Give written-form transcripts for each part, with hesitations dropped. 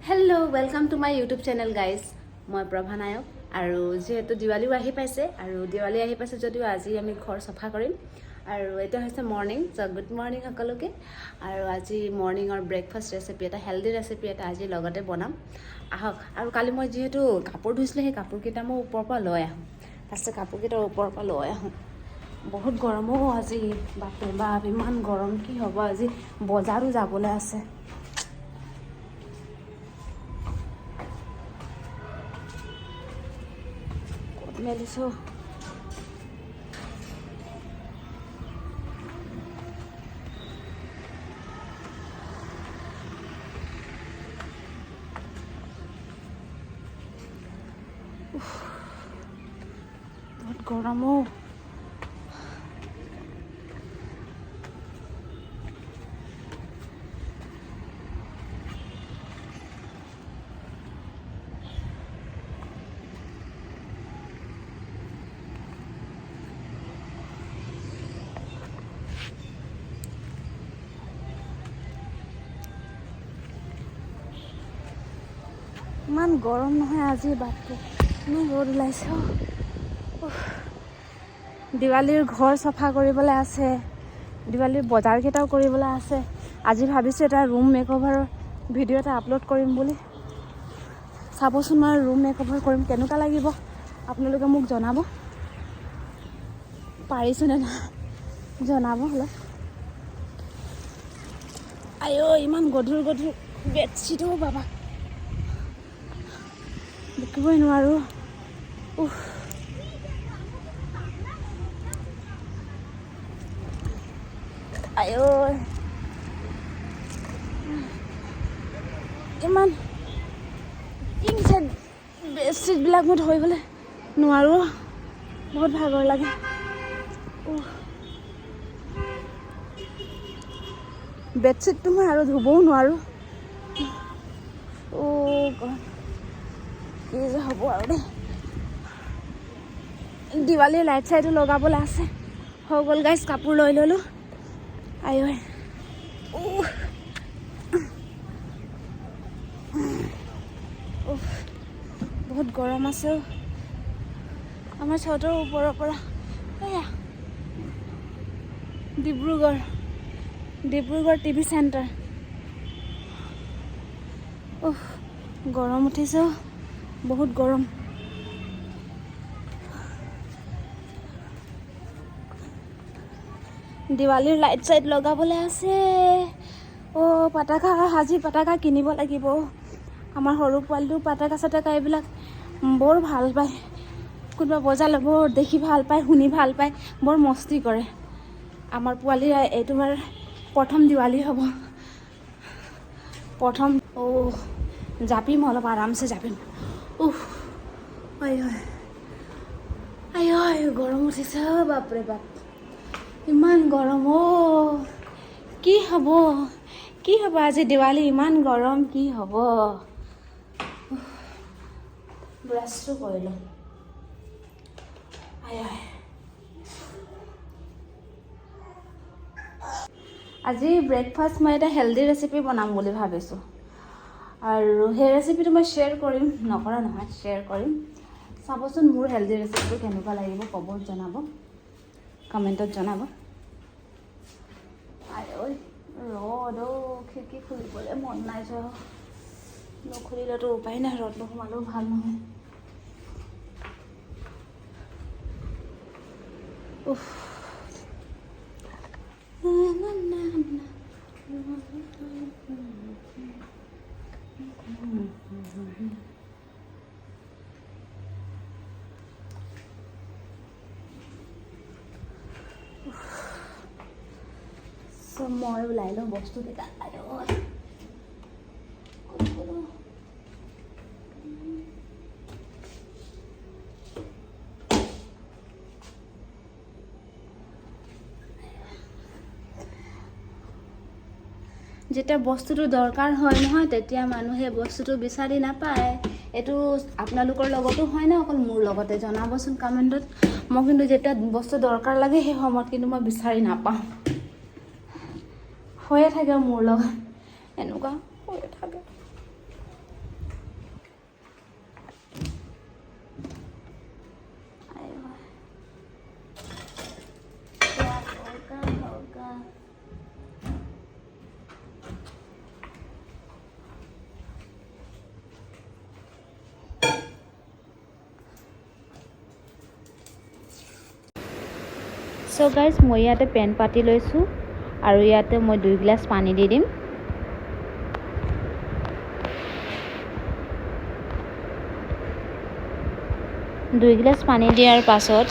Hello, welcome to my YouTube channel, guys. মই প্ৰভা নায়ক আৰু যিহেতু দিৱালীও আহি পাইছে আৰু দিৱালী আহি পাইছে যদিও আজি আমি ঘৰ চফা কৰিম। আৰু এতিয়া হৈছে মৰ্ণিং। চ' গুড মৰ্ণিং সকলোকে। আৰু আজি মৰ্ণিঙৰ ব্ৰেকফাষ্ট ৰেচিপি এটা, হেল্ডি ৰেচিপি এটা আজি লগতে বনাম আহক। আৰু কালি মই যিহেতু কাপোৰ ধুইছিলোঁ, সেই কাপোৰকেইটা মই ওপৰৰ পৰা লৈ আহোঁ। তাৰপিছত কাপোৰকেইটা ওপৰৰ পৰা লৈ আহোঁ। বহুত গৰমো আজি, বাপৰে বাপ, ইমান গৰম! কি হ'ব আজি? বজাৰো যাবলৈ আছে। ক'ত মেলিছোঁ? বহুত গৰম অ'। ইমান গৰম নহয় আজি, বাপৰে, ইমান ৰ'দ ওলাইছে অ'। উফ। দিৱালীৰ ঘৰ চফা কৰিবলৈ আছে, দিৱালীৰ বজাৰকেইটাও কৰিবলৈ আছে। আজি ভাবিছোঁ এটা ৰুম মেকঅভাৰৰ ভিডিঅ' এটা আপলোড কৰিম বুলি। চাবচোন, মই ৰুম মেকঅভাৰ কৰিম, কেনেকুৱা লাগিব আপোনালোকে মোক জনাব। পাৰিছোঁনে নাই জনাব অলপ। আইঅ, ইমান গধুৰ গধুৰ বেডশ্বীটো, বাবা, দেখিবই নোৱাৰোঁ। উফ, আইঅ, ইমান কিং বেডশ্বীটবিলাক মই ধৰিবলৈ নোৱাৰোঁ, বহুত ভাগৰ লাগে। উফ। বেডশ্বীটটো মই আৰু ধুবও নোৱাৰোঁ। অ' গড, কি যে হ'ব আৰু দেই। দিৱালীৰ লাইট চাইটো লগাবলৈ আছে। হৈ গ'ল গাইজ, কাপোৰ লৈ ল'লোঁ। আই ঐ, উহ। উফ, বহুত গৰম আছে অ'। আমাৰ চাদৰ ওপৰৰ পৰা এয়া ডিব্ৰুগড়, ডিব্ৰুগড় টিভি চেণ্টাৰ। উফ, গৰম উঠিছে অ', বহুত গৰম। দিৱালীৰ লাইট চাইট লগাবলৈ আছে। অ' পাতাকা, আজি পাতাকা কিনিব লাগিব। আমাৰ সৰু পোৱালিটো পাতাকা চাতাকা এইবিলাক বৰ ভাল পায়। কোনোবা বজালে বৰ দেখি ভাল পায়, শুনি ভাল পায়, বৰ মস্তি কৰে। আমাৰ পোৱালিৰ এইটো বাৰ প্ৰথম দিৱালী হ'ব, প্ৰথম। অ' জাপিম, অলপ আৰামছে জাপিম। উফ, আই ঐ, আই ঐ, গৰম উঠিছে অ', বাপৰে বাপ, ইমান গৰম অ'। কি হ'ব, কি হ'ব আজি দিৱালী, ইমান গৰম, কি হ'ব? ব্ৰাছটো কৰি লওঁ। আই আই। আজি ব্ৰেকফাষ্ট মই এটা হেল্ডি ৰেচিপি বনাম বুলি ভাবিছোঁ আৰু সেই ৰেচিপিটো মই শ্বেয়াৰ কৰিম, নকৰা নহয়, শ্বেয়াৰ কৰিম। চাবচোন, মোৰ হেল্ডি ৰেচিপিটো কেনেকুৱা লাগিব ক'ব, জনাব, কমেণ্টত জনাব। আই ঐ, ৰ'দ অ', খিৰিকী খুলিবলৈ মন নাই যোৱা। নুখুলিলেতো উপায় নাই, ৰ'দ নোসোমালেও ভাল নহয়। উফ। না, না, না, না। চ' মই ওলাই লওঁ বস্তুকেইটা। আই ঐ, ক'ত গ'লো? যেতিয়া বস্তুটো দৰকাৰ হয় নহয়, তেতিয়া মানুহে বস্তুটো বিচাৰি নাপায়। এইটো আপোনালোকৰ লগতো হয়নে অকল মোৰ লগতে, জনাবচোন কমেণ্টত। মই কিন্তু যেতিয়া বস্তু দৰকাৰ লাগে, সেই সময়ত কিন্তু মই বিচাৰি নাপাওঁ। হৈয়ে থাকে মোৰ লগত এনেকুৱা, হৈয়ে থাকে। চ' গাইজ, মই ইয়াতে পেন পাতি লৈছোঁ আৰু ইয়াতে মই 2 গিলাচ পানী দি দিম। 2 গিলাচ পানী দিয়াৰ পাছত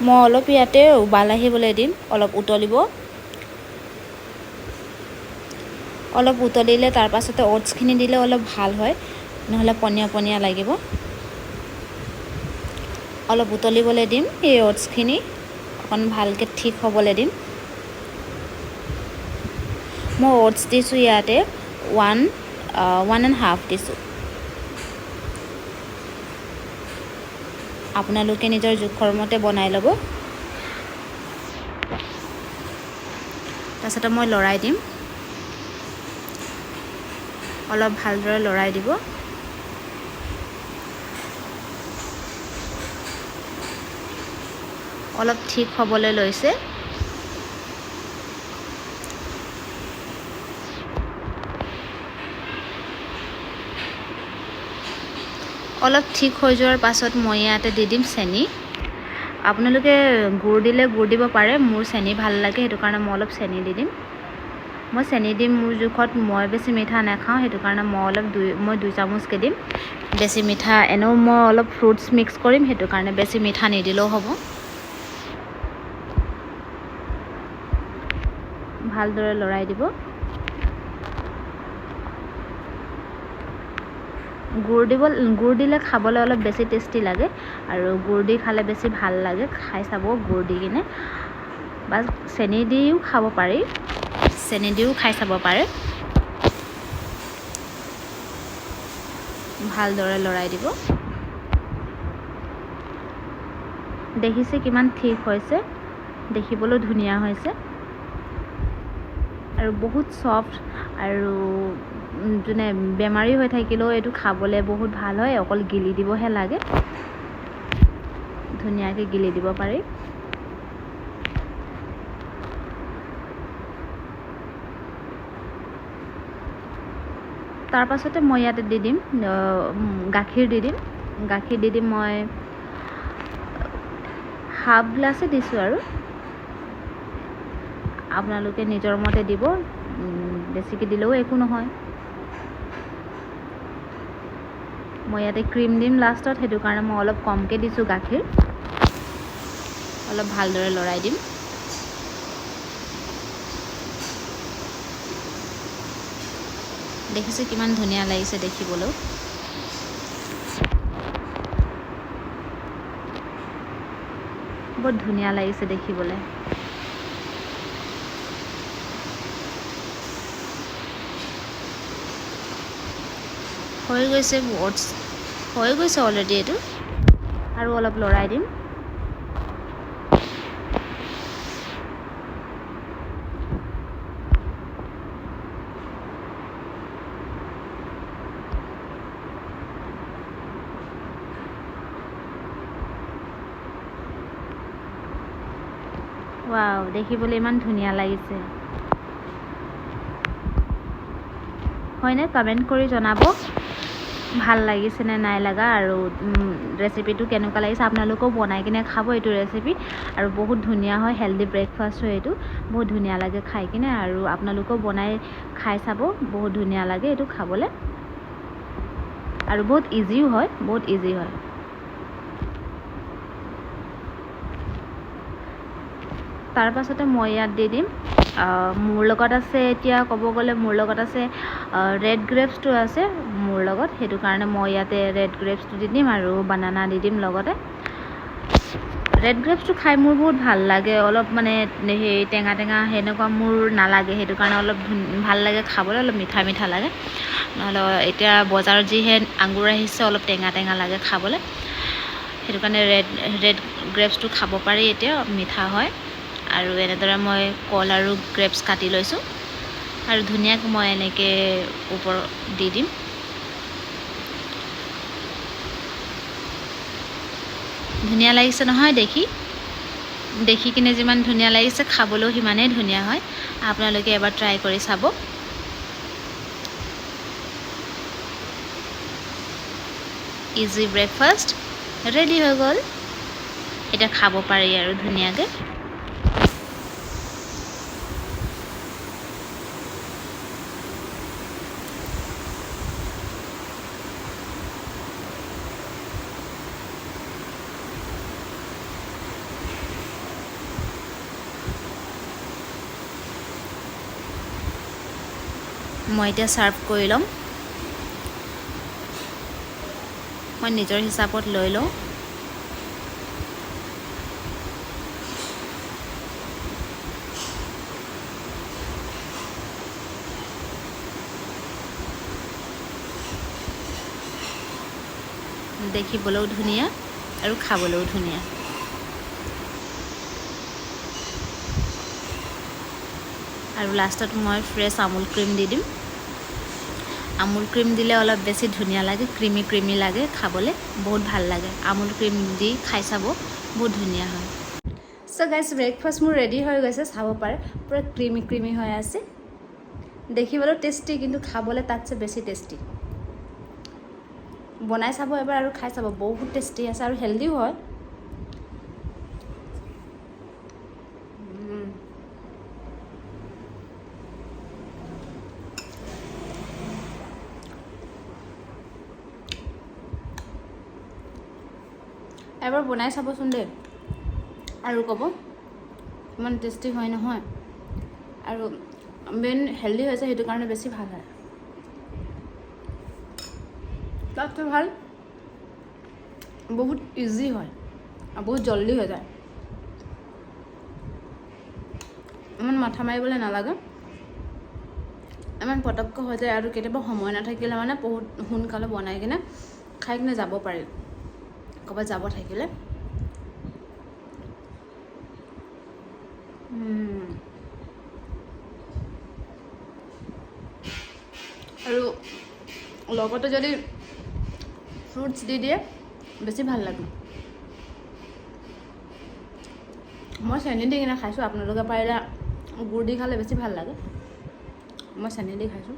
মই অলপ ইয়াতে উবাল আহিবলৈ দিম, অলপ উতলিব। অলপ উতলিলে তাৰ পাছতে অ'টছখিনি দিলে অলপ ভাল হয়, নহ'লে পনীয়া পনীয়া লাগিব। অলপ উতলিবলৈ দিম এই অ'টছখিনি, অকণ ভালকৈ ঠিক হ'বলৈ দিম। মই অ'টছ দিছোঁ ইয়াতে 1.5 দিছোঁ। আপোনালোকে নিজৰ জোখৰ মতে বনাই ল'ব। তাৰপিছতে মই লৰাই দিম, অলপ ভালদৰে লৰাই দিব। অলপ ঠিক হ'বলৈ লৈছে। অলপ ঠিক হৈ যোৱাৰ পাছত মই ইয়াতে দি দিম চেনি। আপোনালোকে গুড় দিলে গুড় দিব পাৰে, মোৰ চেনি ভাল লাগে, সেইটো কাৰণে মই অলপ চেনি দি দিম। মই চেনি দিম মোৰ জোখত, মই বেছি মিঠা নাখাওঁ, সেইটো কাৰণে মই অলপ 2 চামুচকৈ দিম। বেছি মিঠা এনেও মই অলপ ফ্ৰুটছ মিক্স কৰিম, সেইটো কাৰণে বেছি মিঠা নিদিলেও হ'ব। ভালদৰে লৰাই দিব। গুড় দিলে খাবলৈ অলপ বেছি টেষ্টি লাগে আৰু গুড় দি খালে বেছি ভাল লাগে। খাই চাব গুড় দি কিনে, বা চেনি দিও খাব পাৰি, চেনি দিও খাই চাব পাৰে। ভালদৰে লৰাই দিব। দেখিছে কিমান ঠিক হৈছে, দেখিবলৈ ধুনীয়া হৈছে আৰু বহুত ছফ্ট। আৰু যোনে বেমাৰী হৈ থাকিলেও এইটো খাবলৈ বহুত ভাল হয়, অকল গিলি দিবহে লাগে, ধুনীয়াকৈ গিলি দিব পাৰি। তাৰ পাছতে মই ইয়াতে দি দিম গাখীৰ, দি দিম গাখীৰ, দি দিম মই হাফ গ্লাছে দিছোঁ আৰু আপোনালোকে নিজৰ মতে দিব, বেছিকৈ দিলেও একো নহয়। মই ইয়াতে ক্ৰীম দিম লাষ্টত, সেইটো কাৰণে মই অলপ কমকৈ দিছোঁ গাখীৰ। অলপ ভালদৰে লৰাই দিম। দেখিছে কিমান ধুনীয়া লাগিছে দেখিবলৈও। বহুত ধুনীয়া লাগিছে দেখিবলৈ। হৈ গৈছে অ'টছ, হৈ গৈছে অলৰেডি এইটো। আৰু অলপ লৰাই দিম। ৱাও, দেখিবলৈ ইমান ধুনীয়া লাগিছে হয়নে? কমেণ্ট কৰি জনাব ভাল লাগিছে নে নাই লগা, আৰু ৰেচিপিটো কেনেকুৱা লাগিছে। আপোনালোকেও বনাই কিনে খাব এইটো ৰেচিপি, আৰু বহুত ধুনীয়া হয়, হেল্ডি ব্ৰেকফাষ্ট হয় এইটো, বহুত ধুনীয়া লাগে খাই কিনে। আৰু আপোনালোকেও বনাই খাই চাব, বহুত ধুনীয়া লাগে এইটো খাবলৈ, আৰু বহুত ইজিও হয়, বহুত ইজি হয়। তাৰ পাছতে মই ইয়াত দি দিম, মোৰ লগত আছে এতিয়া ক'ব গ'লে মোৰ লগত আছে ৰেড গ্ৰেপছটো আছে মোৰ লগত, সেইটো কাৰণে মই ইয়াতে ৰেড গ্ৰেপছটো দি দিম আৰু বানানা দি দিম লগতে। ৰেড গ্ৰেপছটো খাই মোৰ বহুত ভাল লাগে, অলপ মানে সেই টেঙা টেঙা সেনেকুৱা মোৰ নালাগে, সেইটো কাৰণে অলপ ভাল লাগে খাবলৈ, অলপ মিঠা মিঠা লাগে। নহ'লে এতিয়া বজাৰত যিহে আঙুৰ আহিছে অলপ টেঙা টেঙা লাগে খাবলৈ, সেইটো কাৰণে ৰেড গ্ৰেপছটো খাব পাৰি এতিয়া, মিঠা হয়। আৰু এনেদৰে মই কল আৰু গ্ৰেপছ কাটি লৈছোঁ আৰু ধুনীয়াকৈ মই এনেকৈ ওপৰত দি দিম। ধুনীয়া লাগিছে নহয় দেখি, দেখি কিনে যিমান ধুনীয়া লাগিছে খাবলৈও সিমানেই ধুনীয়া হয়। আপোনালোকে এবাৰ ট্ৰাই কৰি চাব। ইজি ব্ৰেকফাষ্ট ৰেডি হৈ গ'ল, এতিয়া খাব পাৰি আৰু ধুনীয়াকৈ। মই এতিয়া ছাৰ্ভ কৰি ল'ম। মই নিজৰ হিচাপত লৈ লওঁ। দেখিবলৈও ধুনীয়া আৰু খাবলৈও ধুনীয়া। আৰু লাষ্টত মই ফ্ৰেছ আমুল ক্ৰীম দি দিম। আমুল ক্ৰীম দিলে অলপ বেছি ধুনীয়া লাগে, ক্ৰীমি ক্ৰীমি লাগে খাবলৈ, বহুত ভাল লাগে। আমুল ক্ৰীম দি খাই চাব, বহুত ধুনীয়া হয়। চ' গাইজ, ব্ৰেকফাষ্ট মোৰ ৰেডি হৈ গৈছে, চাব পাৰে পূৰা ক্ৰীমি ক্ৰীমি হৈ আছে। দেখিবলৈও টেষ্টি, কিন্তু খাবলৈ তাতছে বেছি টেষ্টি। বনাই চাব এবাৰ আৰু খাই চাব, বহুত টেষ্টি আছে আৰু হেল্ডিও হয়। এবাৰ বনাই চাবচোন দেই আৰু ক'ব ইমান টেষ্টি হয় নহয়। আৰু মেইন হেল্ডি হৈছে, সেইটো কাৰণে বেছি ভাল হয়। তাতকৈ ভাল, বহুত ইজি হয় আৰু বহুত জল্দি হৈ যায়। ইমান মাথা মাৰিবলৈ নালাগে, ইমান পটককৈ হৈ যায়। আৰু কেতিয়াবা সময় নাথাকিলে মানে বহুত সোনকালে বনাই কিনে খাই কিনে যাব পাৰি, ক'ৰবাত যাব থাকিলে। আৰু লগতে যদি ফ্ৰুটছ দি দিয়ে, বেছি ভাল লাগে। মই চেনি দি কিনে খাইছোঁ, আপোনালোকে পাৰিলে গুড় দি খালে বেছি ভাল লাগে। মই চেনি দি খাইছোঁ।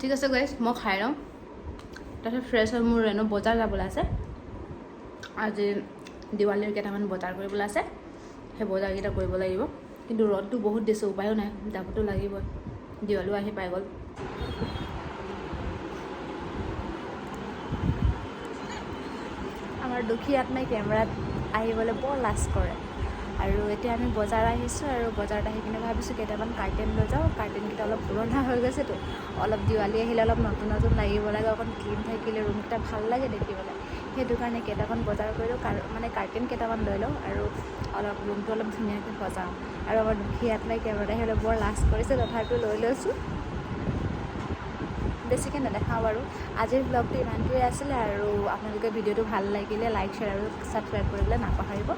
ঠিক আছে গাইজ, মই খাই লওঁ, তাৰপিছত ফ্ৰেছ হৈ মোৰ এনেও বজাৰ যাবলৈ আছে। আজি দিৱালীৰ কেইটামান বজাৰ কৰিবলৈ আছে, সেই বজাৰকেইটা কৰিব লাগিব। কিন্তু ৰ'দটো বহুত দিছে, উপায়ো নাই, যাবতো লাগিবই। দিৱালীও আহি পাই গ'ল। আমাৰ দুখী আত্মাই কেমেৰাত আহিবলৈ বৰ লাজ কৰে। আৰু এতিয়া আমি বজাৰ আহিছোঁ আৰু বজাৰত আহি কিনে ভাবিছোঁ কেইটামান কাৰ্টেইন লৈ যাওঁ। কাৰ্টেইনকেইটা অলপ পুৰণা হৈ গৈছেতো, অলপ দিৱালী আহিলে অলপ নতুন নতুন লাগিব লাগে, অকণ ক্লিন থাকিলে ৰুমকেইটা ভাল লাগে দেখিবলৈ। সেইটো কাৰণে কেইটামান বজাৰ কৰিলোঁ, মানে কাৰ্টেইন কেইটামান লৈ লওঁ আৰু অলপ ৰুমটো অলপ ধুনীয়াকৈ সজাওঁ। আৰু আমাৰ দুখী আত্মাই কেমেৰাত আহিবলৈ বৰ লাজ কৰিছে, তথাপিও লৈ লৈছোঁ, বেছিকৈ নেদেখাওঁ বাৰু। আজিৰ ব্লগটো ইমানটোৱে আছিলে আৰু আপোনালোকে ভিডিঅ'টো ভাল লাগিলে লাইক, শ্বেয়াৰ আৰু ছাবস্ক্ৰাইব কৰিবলৈ নাপাহৰিব।